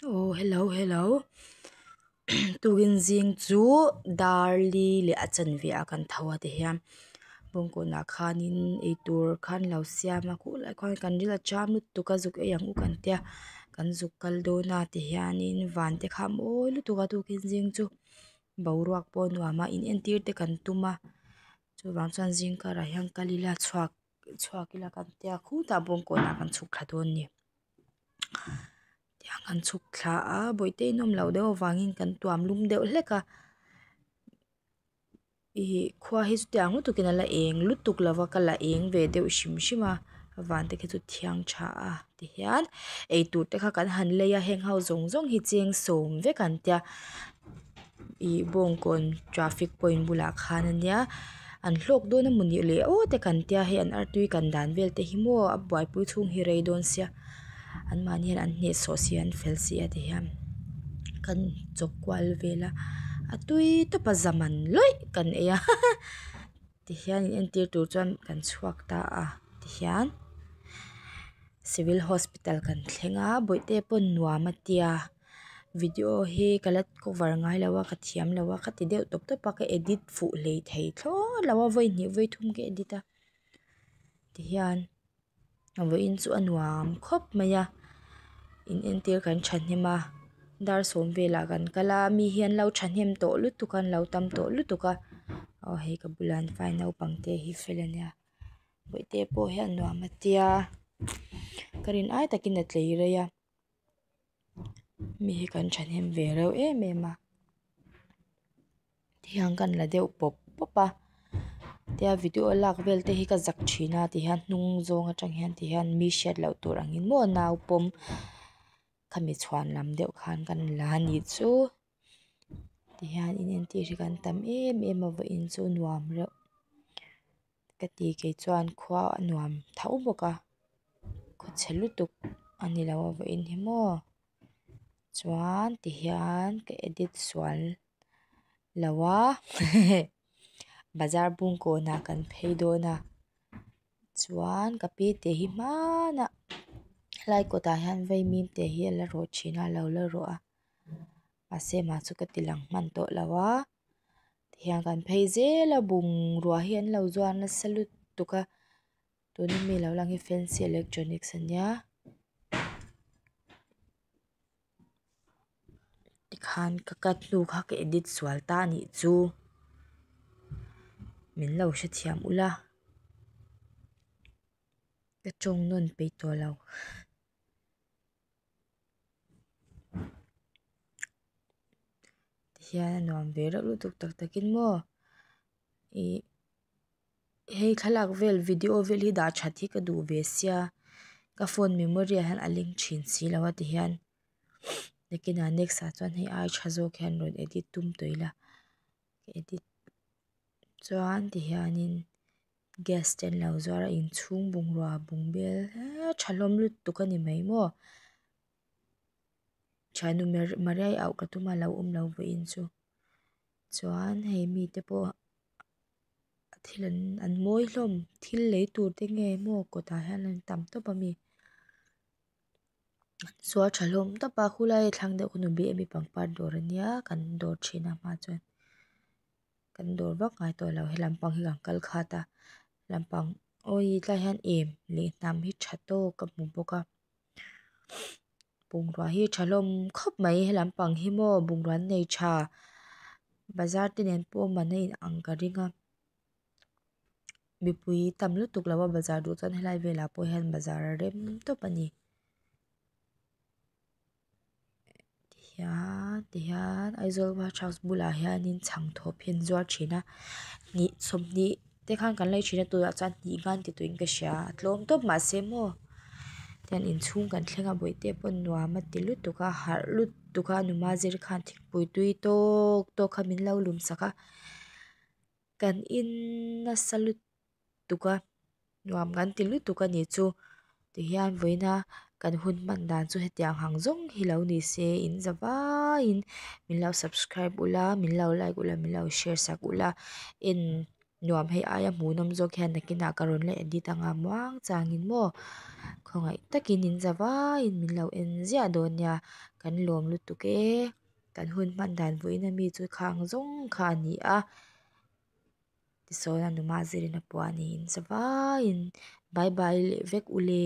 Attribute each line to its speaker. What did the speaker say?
Speaker 1: Aw hello hello tukin zing chu dar li leh a chanve ah kan tho a tihian bawngkawnah khanin eitur khan lo siam a khulai khuan kan ril a cham lutuk a zuk ei ang u kan tia kan zuk kal dawn a tihianin van te kha a mawi lutuk a tukin zing chu boruak pawh a nuam a in entir te kan tum a chuvang chuan zing karah hian kal ila chhuak chhuak ila kan tia khutah bawngkawnah kan chhuk thla dawn a ni. Tiang an chhuk thla a bawihte in awm loh deuh avangin kan tuam lum deuh hlek a ihh khua hi chutiang lutukin a la eng lutuk lo va ka la eng ve deuh hrim hrim a van te khi chu thiang tha a tihian eitur te kha kan han lei a heng ho zawng zawng hi cheng sawm vek an tia ih bawngkawn traffic point bulah khan ania an hlawk dawn emaw ni leh aw te kan tia hei an artui kan dan vel te hi maw a buaipui chhung hi rei dawn sia an mahni hian an hnehsawh si an fel si a ti hian kan chawk kual vel a a tui tawp a za man lawih kan ei a tihian in entir tur chuan kan chhuak ta a tihian civil hospital kan thleng a bawihte pawn nuam a tia. Video hi ka la cover ngai lo a ka thiam lo a ka ti deuh tawp tawp a ka edit fuh hlei thei thlawt lo a vawi hnih vawi thum ka edit a tihian vawiin chu a nuam khawp mai a in entir kan thahnem a dar sawm velah kan kal a mi hi an lo thahnem tawh lutuk a an lo tam tawh lutuk a aw hei ka bulah an vai naupang te hi fel ania bawihte pawh hian nuam a tia ka rin ai takin a tlei rei a. Mi hi kan thahnem ve reuh em em a tihian kan la deuh pawp pawp a tia video lak vel te hi ka zak thin a tihian hnung zawng atang hian tihian mi hriat loh tur angin maw nau pawm khami chhuan lam deuh khan kan la a nih chu tihian in entir hi kan tam em em a vawiin chu nuam reuh. Ka ti kei chuan khua a nuam tho bawk a khaw chhe lutuk a ni lo a vawiin hi maw chuan tihian ka edit sual lo a bazar bungkawnah kan phei dawn a chuan ka pi te hi hmanah helai kawtah hian vaimim te hi a la rawh thin a a lo la rawh a mahse mah chu ka ti lang hman tawh lo a. Tihian kan phei zel a bungrua hi an lo zuar nasa lutuk a tuna mi lo lang hi fancy electronics ania tikhan ka cut hnu kha ka edit sual ta a nih chu min lo hrethiam ula ka tawng nawn peih tawh lo. Tihian a nuam ve reuh lutuk tak takin maw ih hei thlalak vel video vel hi dah that hi ka duh ve sia ka phone memory ah hian a leng thin si lo a tihian nakinah next ah chuan hei ai tha zawk hian rawn edit tum tawh ila ka edit chuan tihianin gas te an lo zuar a inchhung bungrua bungbel eee tha hlawm lutuk a ni mai maw. Thiannu Maria-i auh ka tum a lo awm lo vawiin chu chuan hei mite pawh thil an an mawi hlawm thil lei tur te nge maw kawtah hian an tam tawp a mi an zuar tha hlawm tawp a khulai a thlang deuh kha nu B_M pangpar dawr ania kan dawr thin a hma chuan kan dawr vak ngai tawh lo helam pang hi kan kal khat a lampang awii tlai hian em leh hnam hi tha tawk ka hmu bawk a. Bungrua hi tha hlawm khawp mai he lampang hi maw bungrua an nei tha bazar te nen pawh man a in ang ka ring a mipui tam lutuk lo a bazar duh chuan helai velah pawh hian bazar a rem tawp a ni tihian tihian Aizawl watch house bulah hianin chhangthawp hi an zuar thin a hnih sawmhnih te khan kan lei thin a tunah chuan hnih ngan ti tuin ka hria a tlawm tawp mahse maw tihian inchhung kan thleng a bawihte pawh nuam a ti lutuk a harh lutuk a numa zir khan thingpui tui tawk tawk kha min lo lum sak a kan in nasa lutuk. Lutuk a nuam kan ti lutuk a nih chu tihian vawiina kan hun hman dan chu hetiang ang zawng hi lo ni se in za vaiin min lo subscribe ula min lo like ula min lo share sak ula en. Nuam hei aia hmuhnawm zawk hian nakinah ka rawn la edit anga muang changin maw khawngaih takin in za vaiin min lo en ziah dawn nia kan lawm lutuk e kan hun hman dan vawiin ami chu khang zawng kha a ni a tisawn a numa zirin a pawh a ni in za vaiin bye bye leh vek ule.